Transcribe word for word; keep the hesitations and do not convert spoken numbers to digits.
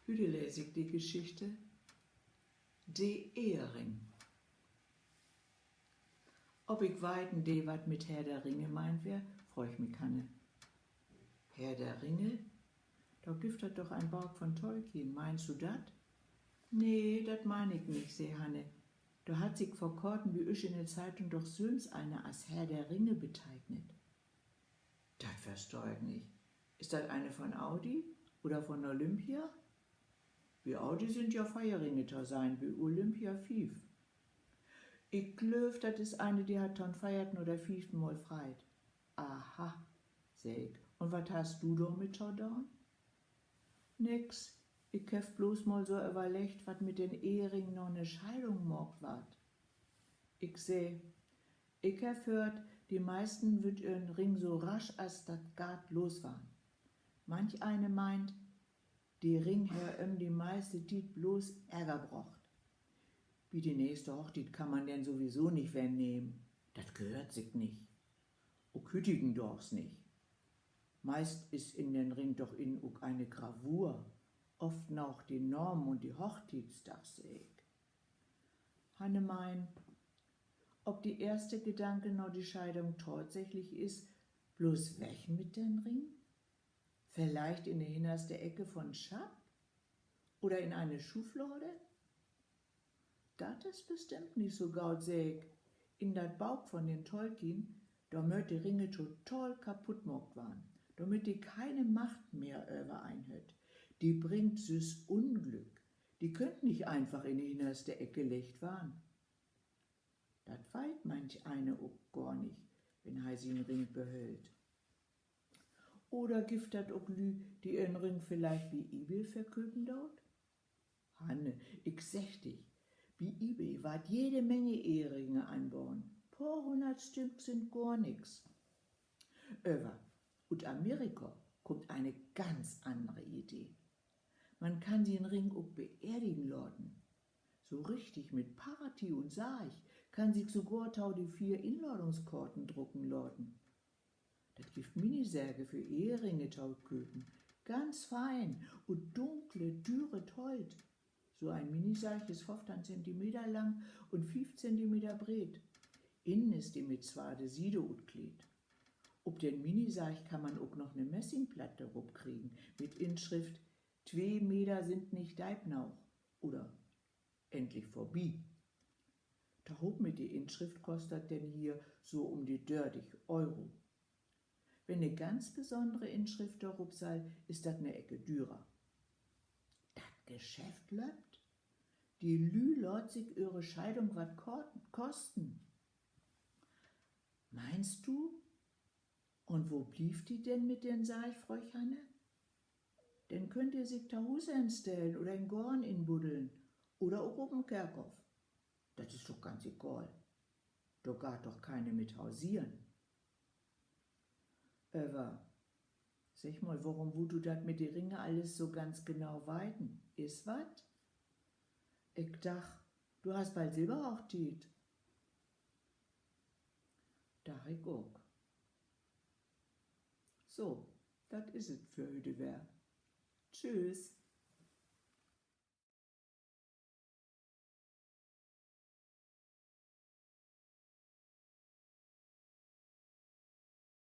Hüüt lees ik de Geschichte De Ehering. Of ik weiten dee, wat mit Herr der Ringe meint weer, fröög mi Hanne. Herr der Ringe? Dor gifft dat doch en Book von Tolkien, meinst du dat? Nee, dat mein ik nich, sä Hanne. Dor hett sik vör korten bi üsch in de Zeitung doch sülvst eine as Herr der Ringe beteiknet. Dat verstah ik nich. Is dat eine von Audi oder von Olympia? Bi Audi sünd ja veer Ringe to sehn, bi Olympia fief. Ik glööv, dat is eine, de hett to'n veerten oder fieften Mal freit. Aha, sä ik, un wat hest du dormit to doon? Nix. Ik heff blots mal so överleggt, wat mit den Ehering na 'ne Scheidung maakt warrt. Ik sä: Ik heff höört, de meisten wüllt ehren Ring so rasch as dat geiht loswarrn. Manch eine meint, de Ring harr em de meiste Tiet blots Ärger brocht. Bi de nächste Hochtiet kann man den sowieso nich weer nehmen. Dat gehöört sik nich. Ok hütigendaags nich. Meist is in den Ring doch innen ok eine Gravur, oft noch de Naam un de Hochtietsdag, sä ik. Hanne mein, of de eerste Gedanke na de Scheidung tatsächlich is: Blots weg mit den Ring? Villicht in de hinnerste Ecke von't Schapp oder in eine Schuuflade? Dat is bestimmt nich so goot, sä ik. In dat Book von den Tolkien, dor mööt de Ringe total kaputt maakt warrn, dormit de keine Macht mehr över een hett. De bringt süss Unglück. De köönt nich eenfach in de hinnerste Ecke leggt warrn. Dat weit manch eine ok gor nich, wenn he sien Ring behöllt. Oder gifft dat ok Lüüd, de ehren Ring villicht bi eBay verköpen doot? Hanne, ik segg di, bi eBay warrt jede Menge Eheringe anbaden. Poor hunnert Stück sünd gor nix. Aver ut Amerika kummt eine ganz annere Idee. Man kann sien Ring ok beerdigen laten. So richtig mit Party un Sarg, kann sik sogor to de Fier Inladungskorten drucken laten. Dat gifft Minisärge för Eheringe to köpen. Ganz fein, ut dunkle, düret Holt. So en Minisarg is föffteihn Zentimeter lang un fief Zentimeter breet. Innen is de mit swarte Siede utkleedt. Op den Minisarg kann man ok noch 'ne Messingplatte rop kriegen mit Inschrift: Twee Meter sünd nich deip noog oder Endlich vörbi. Tohoop mit de Inschrift kost dat denn hier so üm de dörtig Euro. Wenn 'ne ganz besonnere Inschrift dorop sall, is dat 'ne Ecke dürer. Dat Geschäft löppt. De Lüüd laat sik ehre Scheidung wat ko-, kosten. Meinst du? Un wo blievt de denn mit den Sarg, fröög Hanne? Den köönt de sik to Huus henstellen oder in Goorn inbuddeln oder ok op en Kerkhoff. Dat is doch ganz egal. Dor gaht doch keine mit hausieren. Aver segg mal, worüm wullt du dat mit de Ringe allens so ganz genau weiten? Is wat? Ik dach, du hest bald Silberhochtiet. Dach ik ok. So, dat is et för hüte weer. Tschüss.